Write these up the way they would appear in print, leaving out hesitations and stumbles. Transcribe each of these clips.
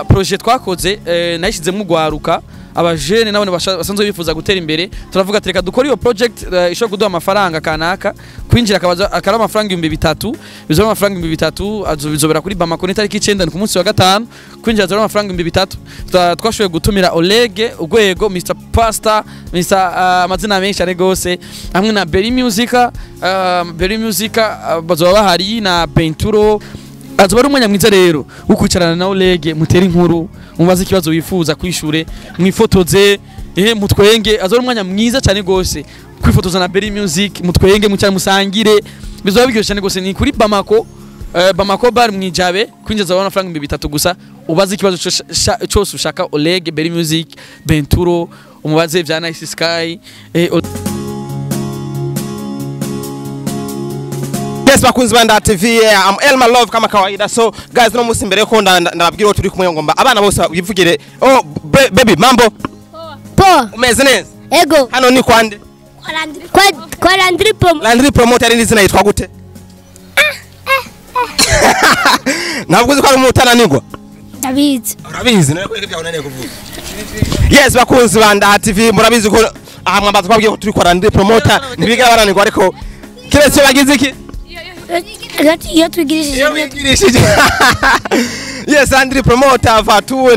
Projet twakoze nayishizemo ugwaruka, abajene nabone basanzwe bifuza gutera imbere. Turavuga ati reka dukore iyo project ishobora kuduha amafaranga kanaka. Kwinjira akabaza akari amafaranga 3000, bizoba amafaranga 3000. Bizobera kuri Bamako ni tariki 9, ni ku munsi wa gatanu. Kwinjira azaba amafaranga 3000. Twashoboye gutumira Oleg Ugwego, Mr Pastor, Mr amazina menshi cyane gose, hamwe na Berry Music. Berry Music bazoba bahari na Benturo. Azoba ari umwanya mwiza rero wo kwicarana na Oleg, mutere inkuru, mubaze ikibazo wifuza kwishure, mwifotoze, mutwenge. Azoba ari umwanya mwiza cyane gose kwifotoza na Berry Music, mutwenge, mucyane, musangire, bizoba biryoshye cyane gose. Ni kuri Bamako, Bamako Bar mwijabe. Kwinjiza abana amafaranga 3000 gusa, ubaze ikibazo cyose ushaka Oleg, Berry Music, Benturo, umubaze vya Nice Sky. Yes, bakunzi ba Ndaha TV, I'm Elma Love kama kawaida. So guys, no musi mbere ko ndababwira uwo turi kumwe, ngomba abana bose bivugire. Oh baby, mambo? Poa. Umeze neza? Ego. Hano ni kwande? Kwa Landry Pom. Landry Promoter ni zina yitwa gute? Ntabwo uzi ko ari umutananirwa? Ndabizi. Urabizi nawe ko byaunaniye kuvuga. Yes, bakunzi ba Ndaha TV, murabizi ko aha mwambaza twabwiye ko turi kwa Landry Promoter, ntibigera baranirwa ariko kiretse bagize iki? Iyo twigirishije. Iyo wigirishije. Yes, Landry Promoter Fatu,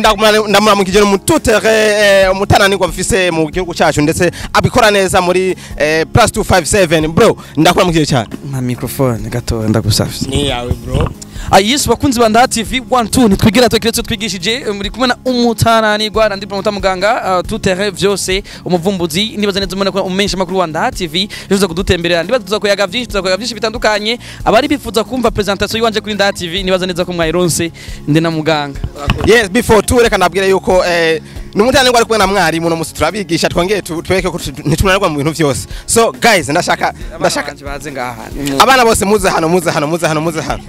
ndamuramukije n'umututere umutananirwa mfise mu gihugu cyacu ndetse abikora neza muri plus 257. Bro, ndakuramukije cyane. Na microphone gato ndagusafye. Ni yawe bro. Yes, bakunzi ba Ndaha TV 1 2, ntitwigira twekiretse twigishije. Muri kumwe na umutananirwa Landry Promoter muganga, tout terrain vyose, umuvumbuzi. Nibaza neza umuntu ko umenyesha makuru wa Ndaha TV bifuza kudutemberera, ndibaza tuzakoyaga vyinshi, tuzakoyaga vyinshi bitandukanye. Abari bifuza kumva presentation yiwanje kuri Ndaha TV, nibaza neza ko mwayironse ndi na muganga. Yes, before two reka ndabwire yuko numutananirwa ari kumwe na mwarimu no musi turabigisha, twongeye tweke ko ntitunanirwa mu bintu vyose. So guys, ndashaka ndashaka baze ngaha. Abana bose muze hano, muze hano, muze hano, muze hano.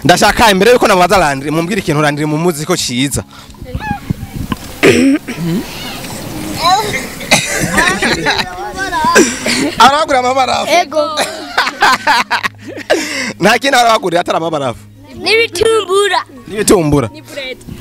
Ndashaka imbere yuko nabaza Landry mumbwire ikintu Landry mumuzi ko ciza. Aragura amabarafu. Ego. Nta kintu aragura atari amabarafu. N'ibitumbura. N'ibitumbura.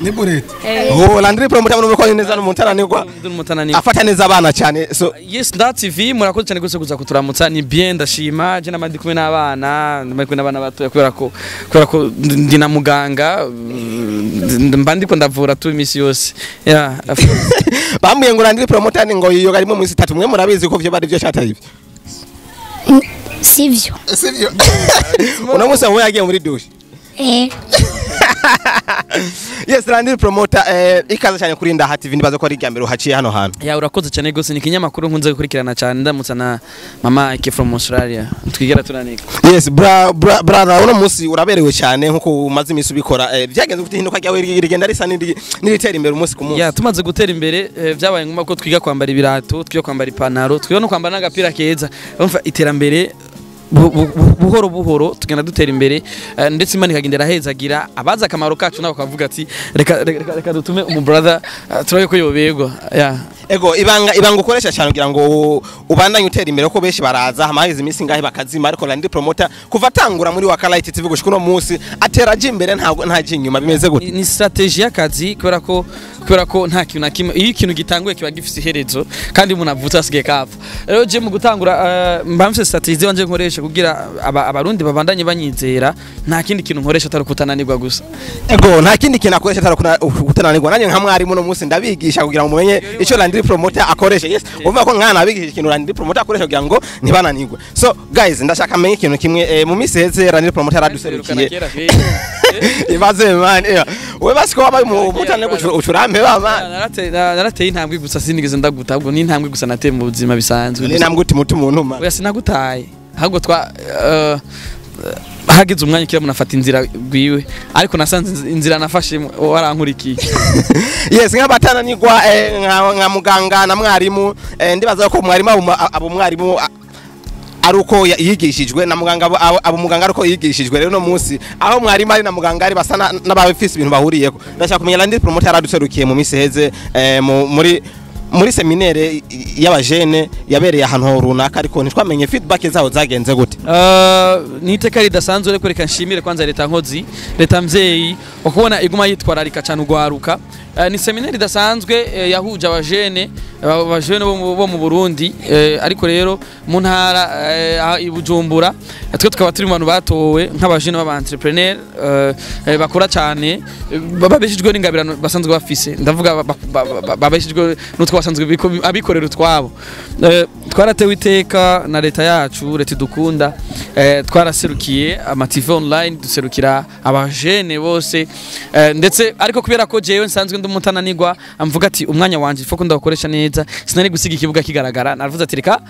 Ni burete. Oh, Landry Promoter muri ko neza n'umutananirwa. Umutananirwa. Afata neza abana cyane. So yes, Ndaha TV murakoze cyane gose kuza kuturamutsa, ni bien, ndashima. Je namandi kumwe n'abana, ndamari kumwe n'abana batoya kubera ko ndi na muganga, mba ndiko ndavura tu imisi yose. Yeah. Bambwiye ngo Landry Promoter ni ngo yiyoga rimwe mu minsi itatu, mwe murabizi ko vyo bari byo cyatari ivyo. Sivyo. Sivyo. Uno musi aho yagiye muri douche. Eh. Yes, Landry Promoter, ikaze cyane kuri Ndaha TV, ndibaza ko ari irya mbere uhaciye hano hantu. Ya, urakoze cyane gose, ni ikinyamakuru nkunze gukurikirana cyane. Ndamutsa na mama Ike from Australia. Twigera turanika. Yes, bra bra brother, uno musi uraberewe cyane nkuko umaze iminsi ubikora. Byagenze gute hinduka ryawe rigenda risa n'iritera imbere umunsi ku munsi? Ya, tumaze gutera imbere vyabaye ngombwa ko twiga kwambara ibirato, twiga kwambara ipantaro, twiga no kwambara n'agapira keza. Urumva iterambere buhoro buhoro tugenda dutera imbere, ndetse Imana ikagenda irahezagira abazi akamaro kacu nabo bakavuga ati reka reka reka dutume umu brother, turabe ko yoberwa, yeah. Ego, ibanga ukoresha cyane kugira ngo ubandanye utera imbere, ko benshi baraza hamahize iminsi ngahe bakazima, ariko Landry Promoter kuva atangura muri Wakalight TV gushika uno munsi atera aje imbere, ntabwo ntaje inyuma, bimeze gute? Ni strategy y'akazi kubera ko nta kintu na kimwe, iyo ikintu gitanguye kiba gifise iherezo, kandi umuntu avutse asigaye kapfa. Rero je mu gutangura mba mfise strategy wanje nkoresha kugira abarundi babandanye banyizera. Nta kindi kintu nkoresha atari kutananirwa gusa. Ego, nta kindi kintu akoresha atari kutananirwa. Nanjye nka mwarimu no munsi ndabigisha kugira ngo mumenye ico Landry Promoter akoresha. Yes, uvuga ko mwana abigisha ikintu Landry Promoter akoresha kugira ngo ntibananirwe. So guys, ndashaka menye ikintu kimwe. Mu minsi heze Landry Promoter yaraduserukiye. Ibaze man, we basiko wabaye mu mutananirwa ucurampe ba man. Narateye intambwe gusa, sinigeze ndaguta, ahubwo ni intambwe gusa nateye mu buzima bisanzwe. Ni intambwe uti mutu umuntu man. Oya, sinagutaye, ahubwo twa hageze umwanya kira munafata inzira gwiwe, ariko nasanze inzira nafashe warankurikiye. Yes, nk'abatananirwa nka muganga na mwarimu, ndibaza ko mwarimu abo mwarimu ari uko yigishijwe, na muganga abo muganga ari uko yigishijwe. Rero no munsi aho mwarimu ari na muganga ari basa n'abafise ibintu bahuriyeko, ndashaka kumenya Landry Promoter yaraduserukiye mu minsi heze muri Muri séminaire y'abajene yabereye ahantu runaka, ariko ntitwamenye feedback zaho zagenze gute. Ni iteka ridasanzwe, ariko reka nshimire kwanza leta nkozi, leta mvyeyi, ukubona iguma yitwararika cyane ugwaruka. Ni séminaire idasanzwe yahuje abajene bo mu Burundi, ariko rero mu ntara aha i Bujumbura, twe tukaba turi mu bantu batowe nk'abajene b'aba entrepreneur bakora cyane, babeshejwe n'ingabirano basanzwe bafise, ndavuga babeshejwe n'utwo basanzwe abikorera utwabo. Twaratewe iteka na leta yacu, leta idukunda. Twaraserukiye ama TV online, duserukira abajene bose, ndetse ariko kubera ko jewe nsanzwe ndi umutananirwa, amvuga ati umwanya wanje ifo ko ndawukoresha neza, sinari gusiga ikibuga kigaragara. Naravuze ati reka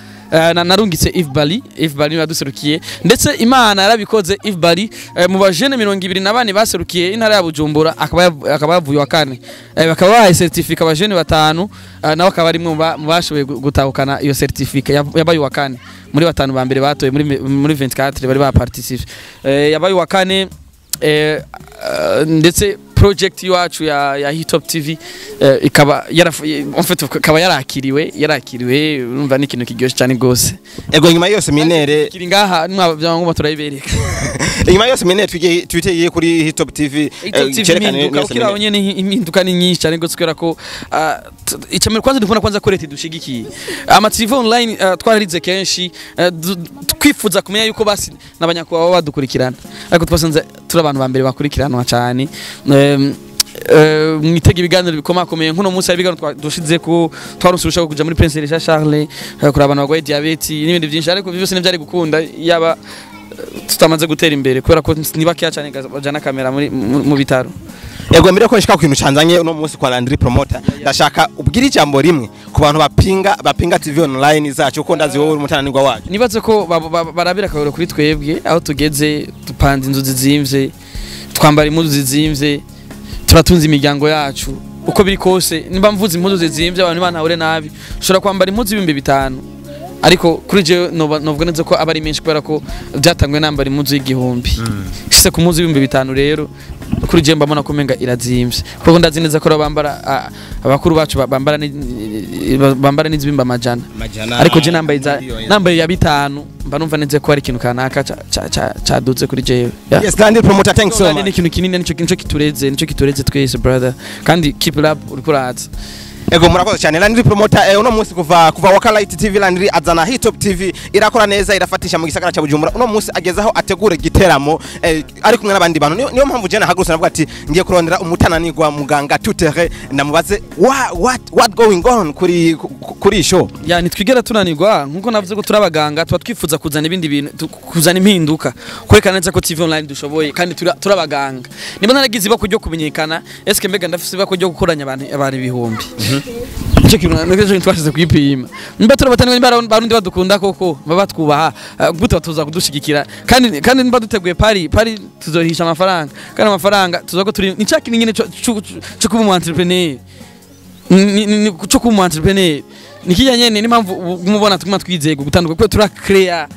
narungitse Yves Bali. Yves Bali niwe yaduserukiye, ndetse Imana yarabikoze. Yves Bali mu bajene 24 baserukiye intara ya Bujumbura akaba yavuye wa kane. Bakaba bahaye certificat abajene batanu, nawe akaba ari mu bashoboye gutahukana iyo certificat. Yabaye uwa kane muri batanu ba mbere batoye muri 24 bari baparticipe. Yabaye uwa kane, ndetse project yacu ya Hitop TV ikaba en fait ikaba yarakiriwe. Urumva ni ikintu kiryoshye cyane gose. Ego, nyuma y'iyo séminaire Kiri ngaha, nimwa turayibereka. Inyuma y'iyo séminaire twitegeye kuri Hitop TV. Hitop TV Cerekana impinduka niyo ukiraho séminaire. nyene, impinduka ni nyinshi cyane gose, kubera ko icamero kwanza ndikubona kwanza ko leta idushigikiye. Ama TV online twararize kenshi, twifuza kumenya yuko basi n'abanyakubahwa baba badukurikirana, ariko twasanze turi abantu ba mbere bakurikiranwa cyane. Mwitega ibiganiro bikomakomeye. Nk'uno munsi hari ibiganiro dushize ko twaronse urushaka kuja muri Prince Richard Charles kuraba abantu barwaye diabète n'ibindi byinshi, ariko byose ntibyari gukunda yaba tutamaze gutera imbere, kubera ko ni bakeya cyane bajana kamera muri mu bitaro. Ego, mbere ko nshika ku kintu canzanye uno munsi kwa Landry Promoter, ndashaka ubwire ijambo rimwe ku bantu bapinga TV online zacu, kuko ndazi wowe uri umutananirwa wacu. Nibaze ko barabira akabero kuri twebwe aho tugeze: dupanze inzu zizimvye, twambara impuzu zizimvye, turatunze imiryango yacu. Uko biri kose, nimba mvuze impuzu zizimvye abantu ntibanahure nabi, ushobora kwambara impuzu 5000, ariko kuri jewe novuga neza ko aba ari menshi, kubera ko byatanguye nambara impuzu y'1000 shise ku mpuzu y'5000. Rero kuri jewe mbabona ko umenga irazimvye, kuko ndazi neza ko bambara abakuru bacu bambara n'izibimba amajana, ariko je nambaye nambaye ya 5 mba numva neze ko hari ikintu kanaka caduze kuri jewe. Yeah. Yes, Landry Promoter, thanks so Ni much. ikintu kinini, nico kitureze twese, brother, kandi keep it up, uriko uraza. Ego, murakoze cyane Landry Promoter. Uno munsi kuva Wakalight TV, Landry azana Hitop TV, irakora neza, irafatisha mu gisagara cya Bujumbura. Uno munsi agezaho ategura igiteramo ari kumwe n'abandi bantu. Niyo mpamvu je nahagurutse navuga ati ngiye kurondera umutananirwa, muganga tutere, ndamubaze what going on kuri show. Ya, ntitwigera tunanirwa. Nkuko navuze ko turi abaganga, tuba twifuza kuzana ibindi bintu, kuzana impinduka, kwerekana neza ko TV online dushoboye kandi turi abaganga. Niba naragize ibako ryo kumenyekana, eske mbega ndafise ibako ryo gukoranya abantu ibihumbi? Nicyo kintu nicyo kintu twashize kwipima. Nimba turi nimba abarundi badukunda koko, baba batwubaha, gute batuza kudushigikira? Kandi nimba duteguye party tuzohisha amafaranga, kandi amafaranga tuzoba ko turi ni cya kintu nyine cyo kuba umu entrepreneur, cyo kuba umu entrepreneur ni kijya nyene. Ni impamvu mubona tuguma twizeye gutandukana, kuko turakrea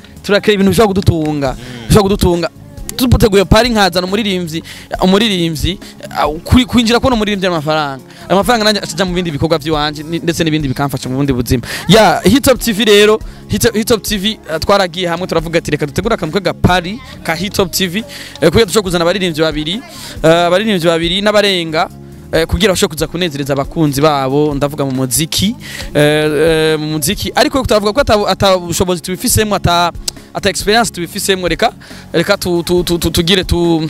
ibintu bishobora kudutunga. Tuteguye party, nkazana umuririmbyi, kwinjira kubona umuririmbyi, amafaranga, ayo mafaranga nanjye acaja mu bindi bikorwa by'iwanje ndetse n'ibindi bikamfasha mu bundi buzima. Ya Hitop TV rero, Hitop TV, twaragiye hamwe turavuga ati reka dutegure akantu k'aga party ka Hitop TV, kugira dushobore kuzana abaririmbyi babiri n'abarenga, kugira bashobore kuza kunezereza abakunzi babo, ndavuga mu muziki. Ariko turavuga ko ata bushobozi tubifisemo, ata experience tubifisemo. Reka tu, tu, tu, tu, tugire tu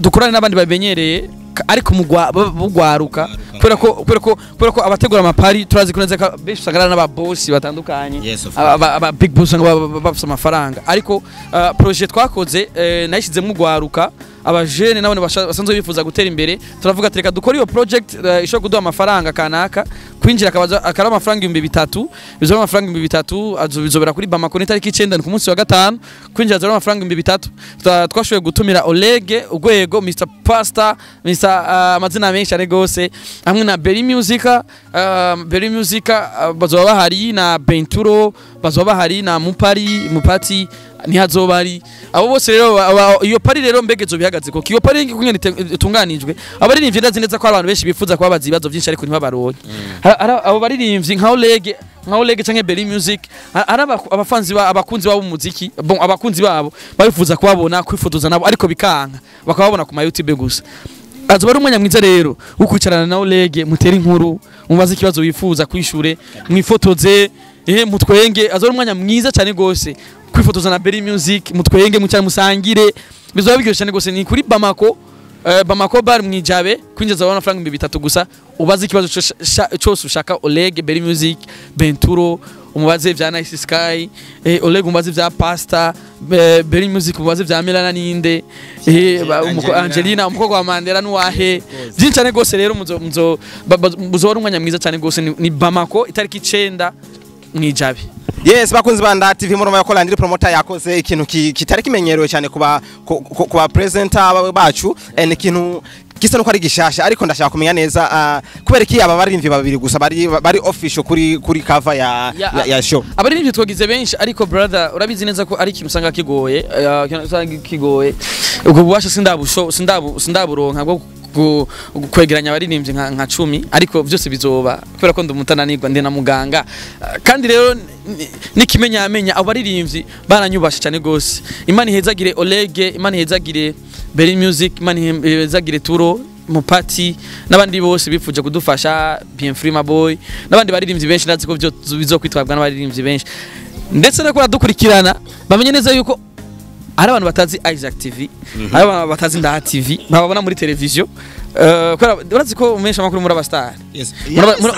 dukorane n'abandi babimenyereye, ariko mugwaruka, kubera ko abategura ama party turazi ko neza ko benshi usanga ari n'ababosi batandukanye. Yes, of Aba big boss usanga bafise amafaranga, ariko projet twakoze nayishizemo ugwaruka, abajene nabone basanzwe bifuza gutera imbere. Turavuga ati reka dukore iyo project ishobora kuduha amafaranga kanaka. Kwinjira akaba amafaranga 3000, bizoba amafaranga 3000. Bizobera kuri Bamako, ni tariki 9, ni ku munsi wa gatanu. Kwinjira azaba amafaranga 3000. Twashoboye gutumira Olege Ugwego, Mr Pastor, Mr amazina menshi ari gose, hamwe na Berry Musica. Berry Musica bazoba bahari, na Benturo bazoba bahari, na Mupari Mupati. ntihazoba ari abo bose rero. Iyo party rero mbegezo bihagaze ko iyo party kunyene itunganijwe, abaririmbyi ndazi neza ko hari abantu benshi bifuza kubabaza ibibazo byinshi ariko ntibabaronke. Abo baririmbyi nka Oleg canke Berry Music, hari abafanzi ba abakunzi babo muziki, bon, abakunzi babo babifuza kubabona, kwifotoza nabo, ariko bikanka, bakababona ku ma YouTube gusa. Azoba ari umwanya mwiza rero wo kwicarana na Oleg, mutere inkuru, mubaze ikibazo wifuza, kwishure, mwifotoze, mutwenge. Azoba ari umwanya mwiza cyane gose kwifotoza na Berry Music, mutwenge, mucyane, musangire, bizoba biryoshye cyane gose. Ni kuri Bamako, Bamako Bar mwijabe, kwinjiza abana amafaranga 3000 gusa, ubaze ikibazo cyose ushaka Oleg, Berry Music, Benturo, umubaze vya Nice Sky, Oleg umubaze vya Pasta, Berry Music umubaze vya Melana ninde, Angelina. Angelina, umukobwa wa Mandela nuwahe, byinshi cyane gose. Rero muzo ari umwanya mwiza cyane gose. Ni Bamako, itariki 9 mwijabe. Yes, bakunzi ba Nda TV, murumva ko Landry Promoter yakoze ikintu kitari kimenyerewe cyane kuba presenter bacu, ni ikintu gisa nuko ari gishasha, ariko ndashaka kumenya neza kubera iki aba baririmbyi babiri gusa bari official kuri cover ya show? Abaririmbyi twagize benshi, ariko brother, urabizi neza ko ari ikintu usanga kigoye, ikintu usanga kigoye. Ubwo bubasha sindabusho sindabu sindaburonka bwo kwegeranya abaririmbyi nka 10, ariko byose bizoba kubera ko ndi umutananirwa, ndi na muganga. Kandi rero n'ikimenyamenya abo baririmbyi baranyubashe cyane gose. Imana ihezagire Oleg, Imana ihezagire Berry Music, Imana ihezagire Turo Mupati n'abandi bose bifuje kudufasha, Bien Free my boy n'abandi baririmbyi benshi. Ndazi ko byo bizokwitwabwa n'abaririmbyi benshi, ndetse no dukurikirana bamenye neza yuko hari abantu batazi Isaac TV, hari abantu batazi Ndaha TV, bababona muri televiziyo. Kubera urazi ko umenyesha amakuru muri abastar.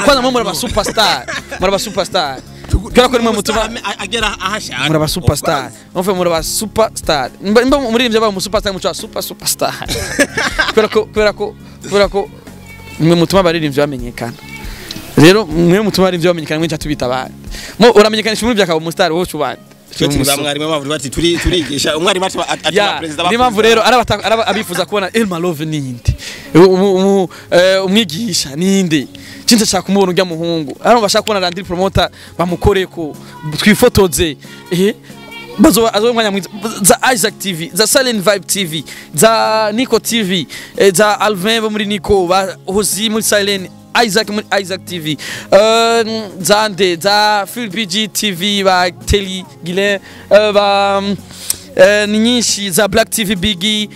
Kwanza muri aba superstar, muri aba superstar, kubera ko nimwe mutuma agera ahashaka. Muri aba superstar, muve muri aba superstar. Mba umuririmbyi aba mu superstar, muco super superstar, kubera ko nimwe mutuma abaririmbyi bamenyekana. Rero mwe mutuma abaririmbyi bamenyekana, mwe tubita abandi. Mo uramenyekanisha umuririmbyi akaba umustar, wowe ucubande. Twe turi ba mwarimu bavuga bati turigisha, umwarimu ati Ya, perezida. Niyo mpamvu rero araba abifuza kubona Elma Love ninde, umwigisha ninde, cinze shaka kumubona urya muhungu, ari bashaka kubona Landry Promoter bamukoreko twifotoze, bazo azo mwanya mwiza za Isaac TV, za Silent Vibe TV, za Nico TV, za Alvin bo muri Nico, ba Hozi muri Silent Isaac, muri Isaac TV, za nde, za Phil BG TV, ba Telly Guilain, ba ni nyinshi, za Black TV, Biggie,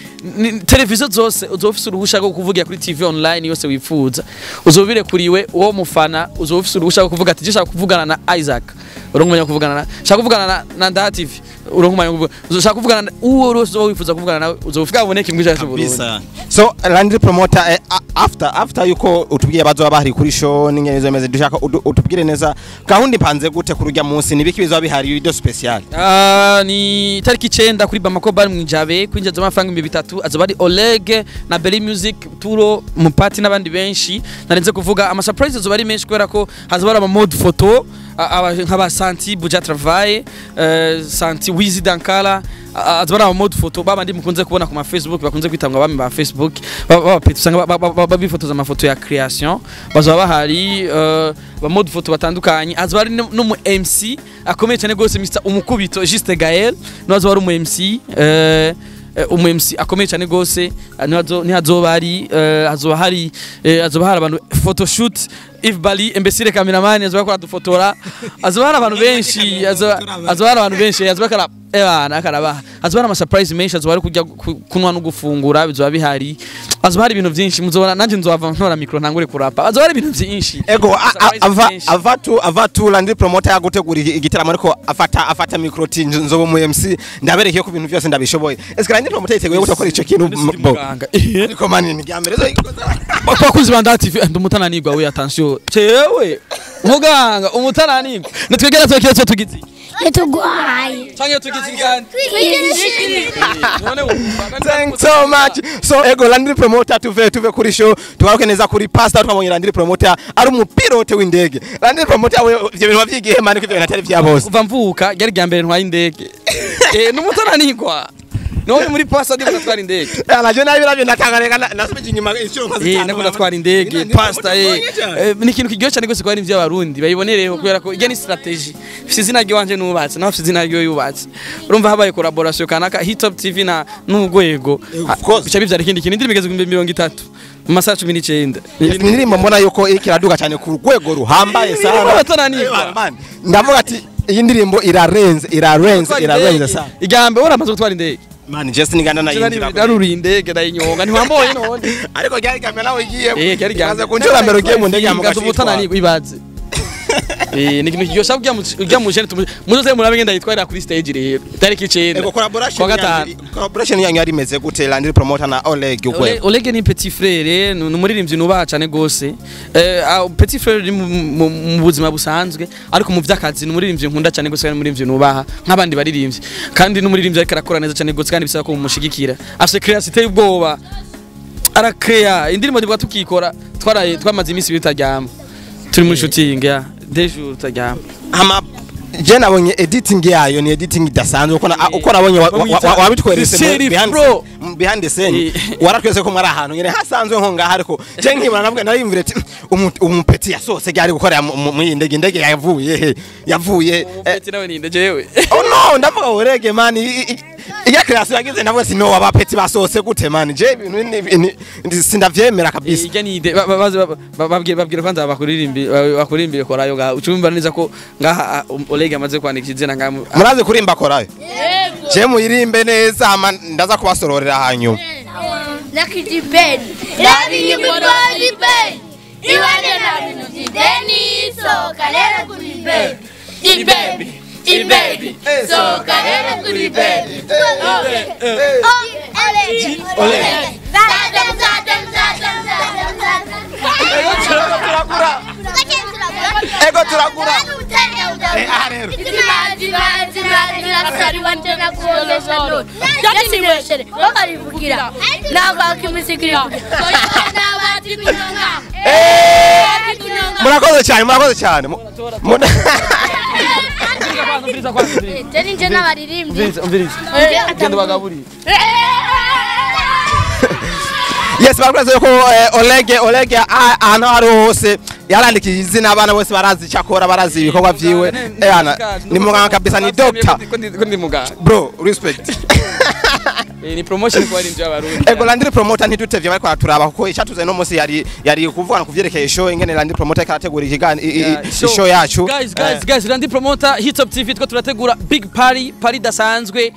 televiziyo zose. Uzoba ufise uruhusha rwo kuvugira kuri TV online yose wifuza, uzoba birekuriwe. Uwo mufana uzoba ufise uruhusha rwo kuvuga ati shaka kuvugana na Isaac, uronka umwanya wo kuvugana na, shaka kuvugana na Ndaha TV, uronka umwanya wo kuvuga, ushaka kuvugana na uwo wese uzoba wifuza kuvugana nawe, uzoba bwaboneke mu gihugu cy'u Burundi. Kabisa. So Landry Promoter, after yuko utubwiye bazoba bahari kuri show n'ingene zo meze, dushaka utubwire neza gahunda ipanze gute kuri urya munsi, nibiki bizoba bihari byo special? Ah, ni tariki 9 kuri Bamako Bar mwijabe, kwinjiza amafaranga 3000. Azoba ari Oleg na Berry Music, Turo Mupati n'abandi benshi narenze kuvuga. Ama surprise azoba ari menshi kubera ko hazoba ari ama mode photo, nk'aba Santi Buja Travail, Santi Wizi Dankala, azoba ari ama mode photo babandi mukunze kubona ku ma Facebook, bakunze kwita ngo abami ba Facebook, baba usanga bifotoza amafoto ya création, bazoba bahari, ba mode photo batandukanye. Azoba ari no mu MC akomeye cyane gose, Mr Umukubito Juste Gaël, niwe azoba ari umu MC, umu MC akomeye cyane gose, niwe azoba ari, azoba hari, azoba hari abantu photoshoot, Yves Bali imbesire cameraman azoba akora dufotora, azoba hari abantu benshi, azoba hari abantu benshi, azoba akara ebana akaraba, azoba hari ama surprise menshi, azoba ari kurya, kunywa no gufungura bizoba bihari, azoba hari ibintu byinshi muzobona. Nanjye nzova ntora micro ntangure kurapa, azoba hari ibintu byinshi. Ego, Surprise ava menshi. ava tu Landry Promoter yagutegura igitaramo, ariko afata micro ti nzobo mu MC, ndabereke ko ibintu byose ndabishoboye. Ese Landry Promoter yiteguye gukora ico kintu? Ndi Bo muganga. Ariko mani ni ryambere zo. Bakunzi ba Ndaha TV, ndi umutananirwa we, attention, cewe muganga umutananirwa nitwegera twekere cyo tugize. Yatugwaye. Canke tugize ingani none? Thanks so much. So ego Landry Promoter, tuve kuri show, tugaruke neza kuri pastor. Twabonye Landry Promoter ari umupilote w'indege. Landry Promoter we, ivyo bintu wavyigiye mani, ko ivyo bintu atari vya bose? Kuva mvuka ryari rya mbere ntwaye indege, n'umutananirwa. None muri pastor ndiko natwara indege. Anaje nabi nabyo ndatangareka nasubije inyuma inshuro nka zitanu. Ndiko natwara indege pastor ni ikintu kiryoshye cyane gose kwa ari by'abarundi bayibonereho kubera ko ijya ni strategy. Mfise izina ry'iwanje nubatse nawe afise izina ryiwe yubatse. Urumva habaye collaboration kanaka Hitop TV na n'urwego. Bica bivyara ikindi kintu indirimbo igeze ku 30 mu masaha 19. Indirimbo mbona yuko ikiraduka cyane ku rwego ruhambaye sana. Ndavuga ati iyi ndirimbo irarenze irarenze irarenze sana. Igambe uramaze gutwara indege. Man just niganda na yindira. Naruri indege ndayinyonga ntiwamboye none. Ariko ryari gambe nawe ugiye. Ryari gambe. Kunjura mbere ugiye mu ndege yamuka. Ubutana ni ibaze. Ni ikintu kiryoshye ujya mu jeune muzoze murabe ngenda yitwarira kuri stage rero. Tariki 9. Ego collaboration yanyu yari imeze gute Landry Promoter na Oleg Ugwego? Oleg ni petit frère, ni umuririmbyi nubaha cyane gose. Petit frère ni mu buzima busanzwe ariko mu vy'akazi ni umuririmbyi nkunda cyane gose kandi umuririmbyi nubaha nk'abandi baririmbyi. Kandi n'umuririmbyi ariko arakora neza cyane gose kandi bisaba ko mumushigikira. Afise creativity y'ubwoba. Arakrea indirimbo dibwa tukikora twaraye twamaze iminsi bitaryama. Turi muri shooting ya dejour tajama. Ama je nabonye editing yayo ni editing idasanzwe uko nabonye wabitwerese behind the scene waratwese ko mwari ahantu nyene hasanzwe nko ngaha ariko je nkibona navuga nariyumvira ati umupeti yasose ryari gukorera mu indege indege yavuye yavuye umupeti nawe ni indege yewe. Oh no ndavuga urege man iya creation yagize ndavuga si no abapeti basose gute man je ibintu sindavyemera kabisa. Ijya ni ide babwira kwanza bakuririmbi korayo ngaha ucumva neza ko ngaha Oleg amaze kwandika izina ngaha muraze kurimba korayo. Yego je muyirimbe neza ama ndaza kubasororera hanyuma. Lucky Ben Rabi yubodi Ben Iwane na nujideni so kalera kuri Ben Ibebi Ibebi so kalera kuri Ben Oleg Oleg Zadam zadam zadam zadam zadam. Ego turagura. Murakoze cyane murakoze cyane. Yes barakoze ko Oleg ahantu ari hose yarandikiye izina abana bose barazi cyakora barazi ibikorwa vyiwe. Ni muganga kabisa ni doctor. Ndi muganga. Bro respect. Ni promotion kwa abarinzi b'abarundi. Ego Landry Promoter ntitutevye bariko araturaba kuko icatuze no munsi yari kuvugana kuvyerekeye show ingene Landry Promoter karategura ikiganiro show yacu. Guys Landry Promoter Hitop TV two turategura big party party dasanzwe.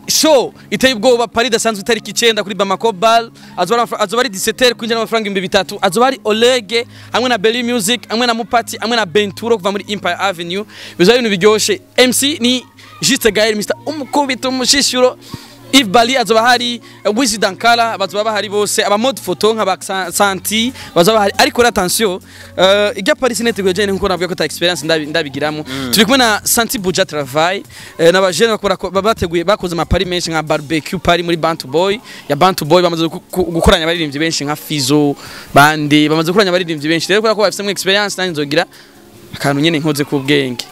Show iteye ubwoba Paris dasanzwe itariki 9 kuri Bamako Ball azoba ari 17h kwinjira amafaranga 3000 azoba ari Olege hamwe na Belly Music hamwe na Mupati hamwe na Benturo kuva muri Empire Avenue bizaba ibintu biryoshe. MC ni Juste Gaël Mr umukubito umushishuro Yves Bali azoba hari Wizi Dankala bazoba bahari bose aba mode photo nka ba Santi bazoba bahari ariko attention ijya Paris neteguye jene nkuko navuga ko ta experience ndabigiramo turi kumwe na Santi Buja Travail n'aba jeune bakora bateguye bakoze ama party menshi nka barbecue party muri Bantu Boy ya Bantu Boy bamaze gukoranya abaririmbyi benshi nka Fizo bandi bamaze gukoranya abaririmbyi benshi rero kubera ko bafite mu experience nanjye nzogira akantu nyene nkoze ku bwenge.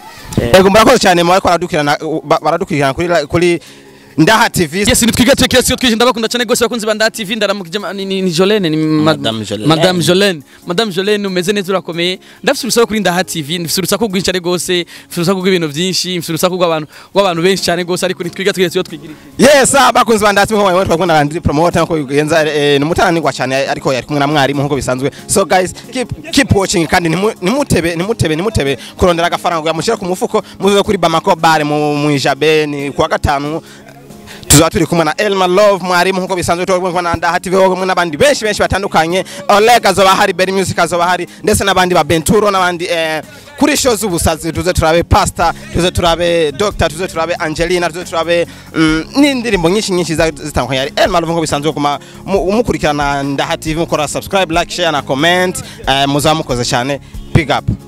Ego murakoze cyane mwariko baradukirana kuri Ndaha TV. Yes nitwiga tekesi twije ndabakunda cyane gose bakunzi ba Ndaha TV ndaramukije ni Jolene ni Madame Jolene. Madame Jolene umeze neza urakomeye. Ndafite urusaku kuri Ndaha TV ndafite urusaku rwinshi cyane gose ndafite urusaku rw'ibintu byinshi ndafite urusaku rw'abantu benshi cyane gose ariko nitwiga twese twigira. Yes abakunzi ba Ndaha TV nko twakunda Landry Promoter nko bigenza numutananirwa cyane ariko yari kumwe na mwarimu nko bisanzwe. So guys keep watching kandi nimutebe kurondera agafaranga yamushira ku mufuko muze kuri Bamako Bar mu Ijabe ni kuwa gatanu. Tuzaba turi kumwe na Elma Love mwarimu nkuko bisanzwe turi kumwe na Ndaha TV kumwe n'abandi benshi batandukanye. Oleg azoba hari Berry Music azoba hari ndetse n'abandi ba Benturo n'abandi kuri show z'ubusazi tuze turabe Pastor tuze turabe Doctor tuze turabe Angelina tuze turabe n'indirimbo nyinshi zitandukanye. Ari Elma Love nkuko bisanzwe kuma umukurikirana Ndaha TV mukora subscribe like share na comment muzamukoze cyane. Big up.